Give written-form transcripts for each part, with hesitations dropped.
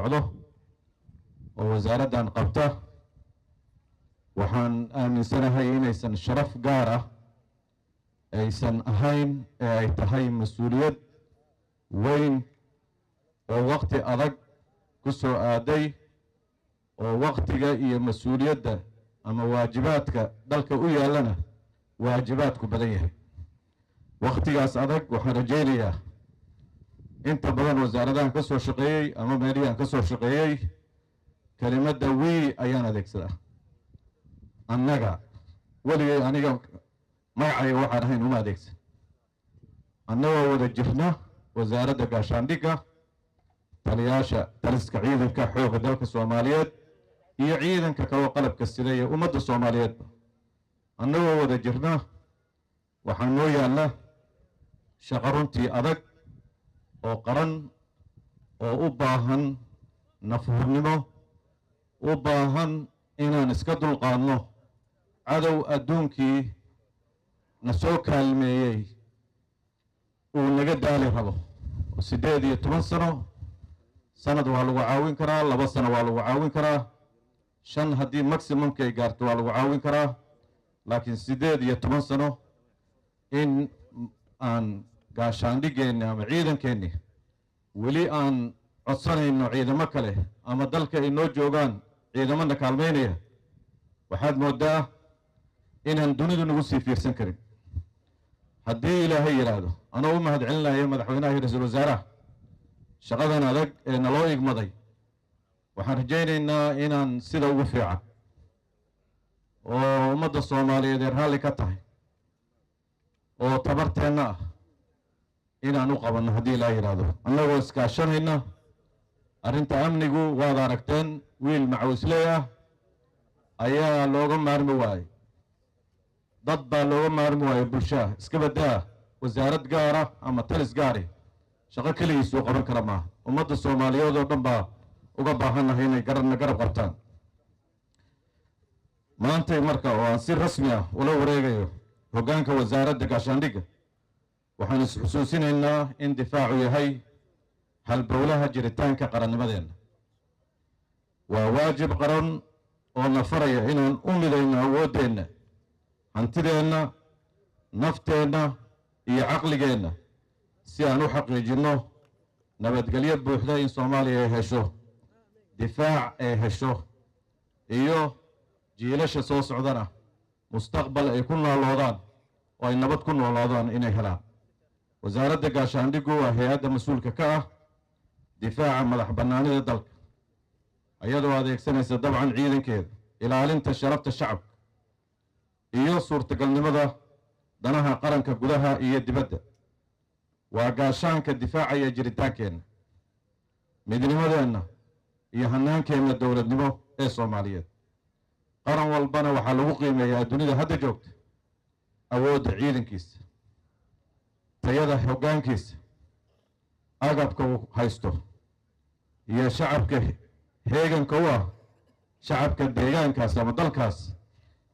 Socdo oo wasaaraddan qabta, waxaan aaminsanahay inaysan sharaf gaar ah aysan ahayn ee ay tahay mas-uuliyad weyn oo waqti adag ku soo aaday, oo waqtiga iyo mas-uuliyadda ama waajibaadka dalka u yaallana waajibaadku badan yahay. Waqtigaas adag waxaan rajaynayaa, inta badan wasaaradahan ka soo shaqeeyey ama meelihian ka soo shaqeeyey, kelimadda "we" ayaan adeegsadaa. Annaga weligay aniga magacayga waxaan ahayn uma adeegsan. Annagoo wada jirna, Wasaaradda Gaashaandhigga, taliyaasha taliska ciidanka xoogga dalka Soomaaliyeed iyo ciidanka kaloo qalabka sida iyo ummadda Soomaaliyeedba, annagoo wada jirna, waxaa noo yaalla shaqo runtii adag oo qaran oo u baahan nafhurnimo, u baahan inaan iska dulqaadno cadow adduunkii na soo kaalmeeyey uu naga daali rabo. 18 sano, sanad waa lagu caawin karaa, 2 sano waa lagu caawin karaa, 5 haddii maximumka ay gaarto waa lagu caawin karaa, laakiin 18 sano in aan gaashaandhigeenni ama ciidankeenni weli aan codsanayno ciidamo kale ama dalka ay noo joogaan ciidamana kaalmaynaya, waxaad mooddaa inaan dunidu nagu sii fiirsan karin. Haddii Ilaahay yidhaahdo, anoo u mahad celinaya madaxweynaha iyo ra-iisul wasaaraha shaqadan adag ee naloo igmaday, waxaan rajaynaynaa inaan sida ugu fiican oo ummadda Soomaaliyeed ee raalli ka tahay oo tabarteenna ah inaan u qabanno, haddii Ilaahay yidhaahdo, annagoo iskaashanayna. Arrinta amnigu waad aragteen, wiil macawisley ah ayaa looga maarmi waayey, dad baa looga maarmi waayey, bulshaha iska badaa wasaarad gaara ama talis gaari shaqo keligiisuu qaban kara maaha. Ummadda Soomaaliyeed oo dhan baa uga baahannahay inay garabna garab qabtaan. Maantay marka oo aan si rasmi ah ula wareegayo hoggaanka Wasaaradda Gaashaandhigga, waxaan is-xusuusinaynaa in difaacu yahay halbowlaha jiritaanka qarannimadeenna. Waa waajib qaran oo na faraya inaan u midayno awooddeenna, hantideenna, nafteenna iyo caqligeenna si aan u xaqiijinno nabadgelyo buuxda, in Soomaaliya ay hesho difaac, ay hesho, iyo jiilasha soo socdana mustaqbal ay ku nooloodaan oo ay nabad ku nooloodaan inay helaan. Wasaaradda Gaashaandhiggu waa hay-adda mas-uulka ka ah difaaca madax bannaanida dalka, iyadoo adeegsanaysa dabcan ciidankeeda, ilaalinta sharafta shacabka iyo suurtagalnimada danaha qaranka gudaha iyo dibadda. Waa gaashaanka difaacaya jiritaankeenna, midnimadeenna iyo hannaankeenna dowladnimo ee Soomaaliyeed. Qaran walbana waxaa lagu qiimeeyaa dunida hadda joogta awoodda ciidankiisa, tayada hoggaankiisa, agabka uu haysto iyo shacabka heeganka u ah, shacabka deegaankaas ama dalkaas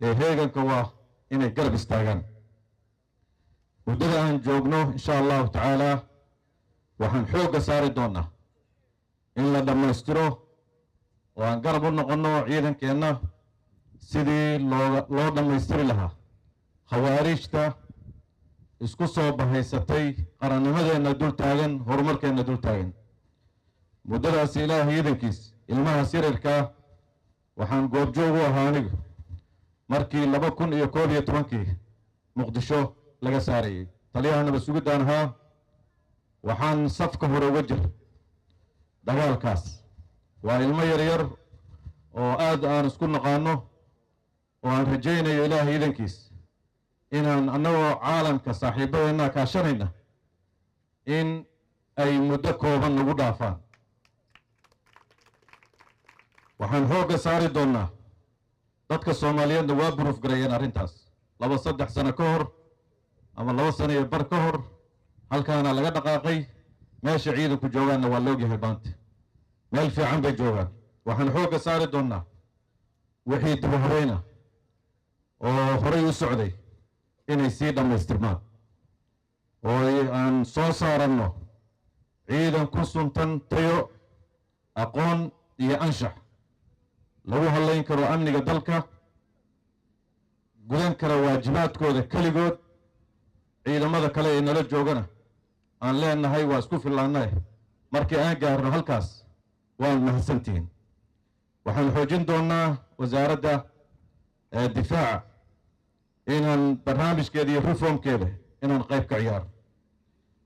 ee heeganka u ah inay garab istaagaan. Muddada aan joogno, insha Allahu tacaala, waxaan xoogga saari doonaa in la dhammaystiro oo aan garab u noqonno ciidankeenna sidii loo dhammaystiri lahaa khawaarijta isku soo bahaysatay qarannimadeenna dul taagan, horumarkeenna dul taagan. Muddadaas, Ilaahay idankiis, ilmahaas yaryarkaa waxaan goobjoog u ahaa anigu markii 2011-kii Muqdisho laga saarayay. Taliyaha nabad sugidaan ahaa, waxaan safka hore uga jir dagaalkaas. Waa ilmo yaryar oo aad aan isku naqaano oo aan rajaynayo, Ilaahay idankiis, inaan annagoo caalamka saaxiibadeenna kaashanayna in ay muddo kooban nagu dhaafaan. Waxaan xoogga saari doonnaa, dadka Soomaaliyeedna waa proof gareeyeen arrintaas 2, 3 sano ka hor ama 2 sano iyo bar ka hor. Halkaana laga dhaqaaqay, meesha ciidanku joogaanna waa loogyahay maanta, meel fiican bay joogaan. Waxaan xoogga saari doonnaa wixii dib u habeyna oo horay u socday inay sii dhammaystirmaan oo aan soo saaranno ciidan ku suntan tayo. Aqoon iyo anshax lagu hadlayn karo amniga dalka, gudan kara waajibaadkooda keligood. Ciidamada kale ee nala joogana aan leenahay waa isku fillaannae. Markii aan gaarno halkaas, waad mahadsantihiin. Waxaan xoojin doonnaa wasaaradda difaaca, inaan barnaamijkeeda iyo reformkeeda inaan qayb ka ciyaaro.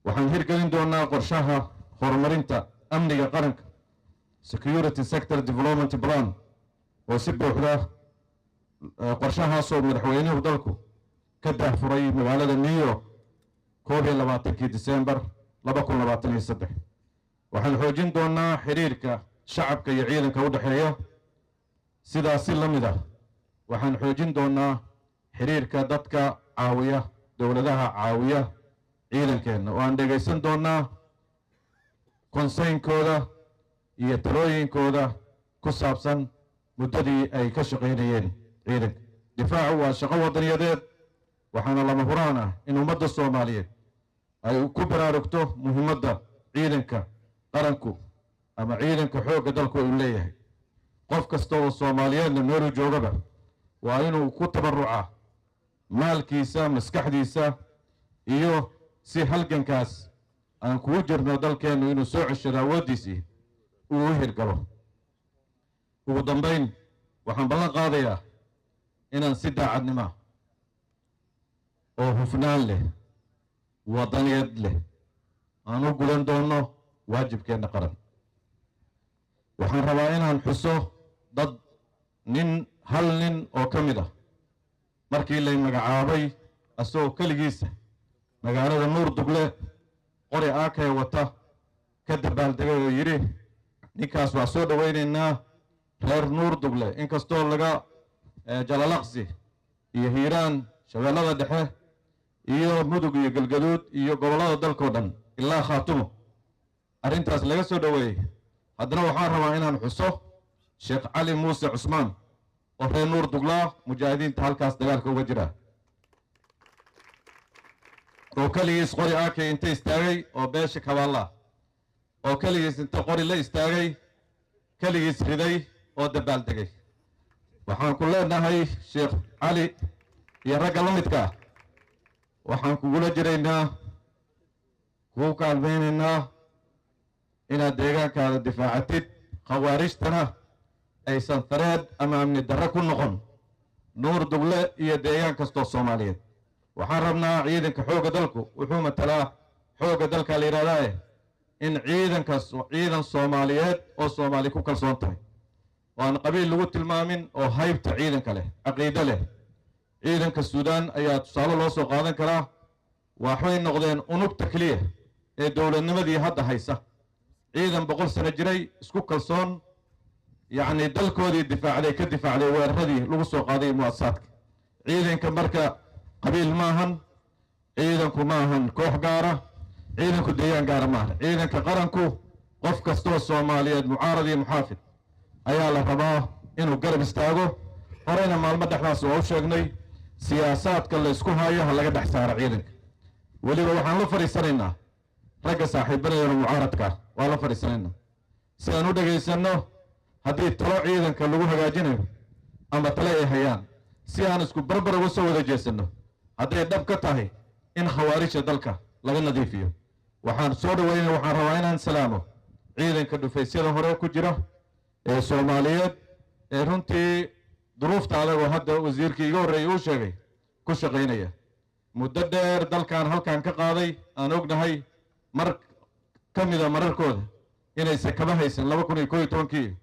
Waxaan hirgelin doonnaa qorshaha horumarinta amniga qaranka, Security Sector Development Plan, oo si buuxda, qorshahaasoo madaxweynuhu dalku ka daahfuray magaalada New York 21-kii Disembar 2023. Waxaan xoojin doonnaa xiriirka shacabka iyo ciidanka u dhexeeya. Sidaas si la mid ah, waxaan xoojin doonnaa xiriirka dadka caawiya, dowladaha caawiya ciidankeenna, oo aan dhegaysan doonnaa concernkooda iyo talooyinkooda ku saabsan muddadii ay ka shaqaynayeen ciidanka. Difaacu waa shaqo wadaniyadeed, waxaana lama huraan ah in ummadda Soomaaliyeed ay ku baraarugto muhiimadda ciidanka qaranku ama ciidanka xoogga dalku uu leeyahay. Qof kasta oo Soomaaliyeedna meeluu joogaba waa inuu ku tabarucaa maalkiisa, maskaxdiisa, iyo si halgankaas aan kugu jirno dalkeennu inuu soo ceshado awooddiisii uu u hirgalo. Ugu dambayn, waxaan ballan qaadayaa inaan si daacadnima oo hufnaan leh, wadaniyad leh aan u gudan doonno waajibkeenna qaran. Waxaan rabaa inaan xuso dad nin, hal nin oo ka mid ah markii lay magacaabay, asagoo keligiisa magaalada Nuur Dugle qori aakay wata ka dabaaldegay oo yidhi, "Ninkaas waa soo dhowaynaynaa." Reer Nuur Dugle, inkastoo laga Jalalaqsi iyo Hiiraan, Shabeellada Dhexe iyo Mudug iyo Galgaduud iyo gobollada dalkao dhan ilaa Khaatumo arrintaas laga soo dhoweeyey, haddana waxaan rabaa inaan xuso Sheekh Cali Muuse Cusmaan oo reer Nuur Duglaa, mujaahidiinta halkaas dagaalka uga jira, oo keligiis qori aakay inta istaagay, oo beesha Kabaalla, oo keligiis inta qori la istaagay, keligiis riday oo dabaaldegay. Waxaan ku leenahay, Sheekh Cali iyo ragga la midka ah, waxaan kugula jiraynaa, kugu kaalmaynaynaa inaad deegaankaada difaacatid, khawaarijtana aysan threat ama amni darro ku noqon Nuur Dugle iyo deegaan kastoo Soomaaliyeed. Waxaan rabnaa ciidanka xoogga dalku wuxuu matalaa xoogga dalka la yidhahdaae, in ciidankaas ciidan Soomaaliyeed oo Soomaali ku kalsoon tahay oo aan qabiil lagu tilmaamin, oo haybta ciidanka leh, caqiide leh. Ciidanka Suudaan ayaa tusaale loo soo qaadan karaa. Waxay noqdeen unugta keliya ee dowladnimadii hadda haysa, ciidan 100 sano jiray, isku kalsoon, yacni dalkoodii difaacday, ka difaacday weeraradii lagu soo qaaday muasasaadka. Ciidanka marka qabiil maahan, ciidanku maahan koox gaara, ciidanku deegaan gaara maahan. Ciidanka qaranku qof kastoo Soomaaliyeed, mucaarad iyo muxaafid, ayaa la rabaa inuu garab istaago. Horeyna maalmo dhexdaas waa u sheegnay, siyaasaadka la isku hayo ha laga dhex saaro ciidanka. Weliba waxaan la fadhiisanaynaa ragga saaxiibanayana mucaaradka, waa la fadhiisanaynaa si aan u dhegaysanno haddii talo ciidanka lagu hagaajinayo ama tale ay hayaan, si aan isku barbar uga soo wada jeesanno hadday dhab ka tahay in khawaarijta dalka laga nadiifiyo. Waxaan soo dhaweynaya, waxaan rabaa inaan salaamo ciidanka dhufaysyada hore ku jira ee Soomaaliyeed ee runtii duruufta adagoo hadda wasiirkii iga horreeyey uu sheegay ku shaqaynaya muddo dheer. Dalkan halkan ka qaaday, aan ognahay mar ka mida mararkooda inaysan kaba haysan, 2011-kii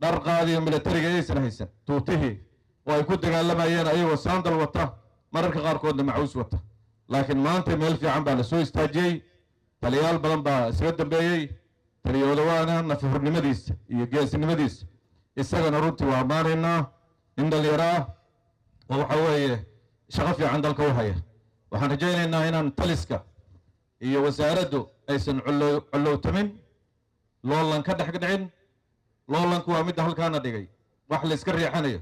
dhar qaadiyo militariga aysan haysan, tuutihii oo ay ku dagaalamayeen ayagoo saandal wata, mararka qaarkoodna macuus wata. Laakiin maanta meel fiican baa la soo istaajiyey. Taliyaal badan baa isaga dambeeyey. Taliyoodawaana nafahurnimadiisa iyo geesinimadiisa isagana runtii waa ammaanaynaa, in dhalinyaro ah oo waxa weeye shaqo fiican dalka u haya. Waxaan rajaynaynaa inaan taliska iyo wasaaraddu aysan collowtamin, loolan ka dhex dhicin. Loolanku waa midda halkaana dhigay, wax la iska riixanayo,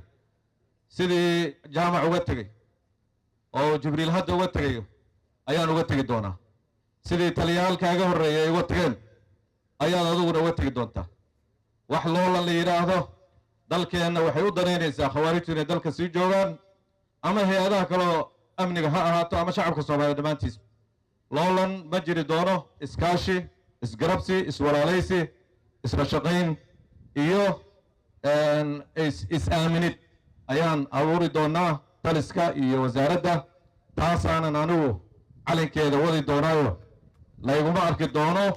sidii Jaamac uga tegey oo Jibriil hadda uga tegayo ayaan uga tegi doonaa. Sidii taliyaalkaaga horreeyay ay uga tageen ayaad adiguna uga tegi doontaa. Wax loolan la yidhaahdo dalkeenna waxay u danaynaysaa khawaarijtu inay dalka sii joogaan, ama hay-adaha kaloo amniga ha ahaato ama shacabka Soomaaliya dhammaantiis. Loolan ma jiri doono. Iskaashi, isgarabsi, iswalaalaysi, isla shaqayn iyo is-aaminid ayaan abuuri doonaa taliska iyo wasaaradda. Taasaanan anigu calinkeeda wadi doonaayo. Layguma arki doono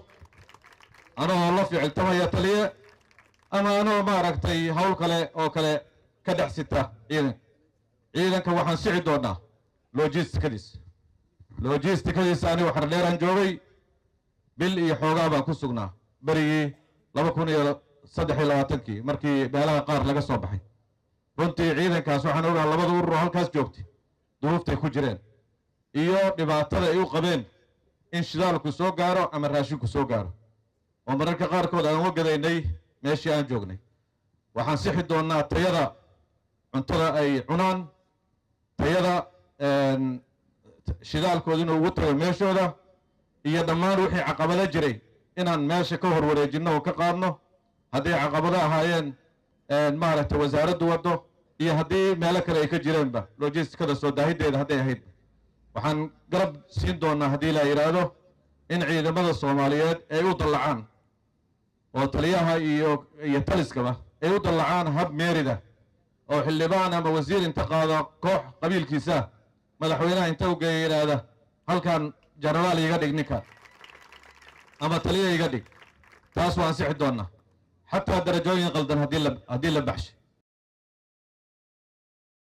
anagoo la ficiltamaya taliye ama anoo, maaragtay, hawl kale oo kale ka dhex sita ciidanka. Ciidanka waxaan sixi doonaa logistikadiisa. Logistikadiisa anigu Xardheeraan joogay, bil iyo xoogaa baan ku sugnaa berigii 2023-kii markii meelaha qaar laga soo baxay. Runtii ciidankaas waxaan ogaa labada urur oo halkaas joogtay duruuftay ku jireen iyo dhibaatada ay u qabeen in shidaalku soo gaaro ama raashinku soo gaaro, oo mararka qaarkood aan uga gadaynay meeshii aan joognay. Waxaan sixi doonnaa tayada cuntada ay cunaan, tayada shidaalkooda inuu ugu tago meeshooda, iyo dhammaan wixii caqabado jiray inaan meesha ka hor wareejinno oo ka qaadno, hadday caqabado ahaayeen, maaragtay, wasaaraddu waddo iyo haddii meelo kale ay ka jireenba, logistikada soo daahiddeeda hadday ahayd. Waxaan garab siin doonaa, haddii la yidhaahdo, in ciidamada Soomaaliyeed ay u dallacaan oo taliyaha iyo taliskaba ay u dallacaan hab meerida, oo xildhibaan ama wasiir inta qaado koox qabiilkiisa madaxweynaha inta u geeya yidhaahda, "Halkan jenaraal iiga dhig ninka ama taliya iga dhig." Taas waan sixi doonaa, xataa darajooyin qaldan haddii la baxshay.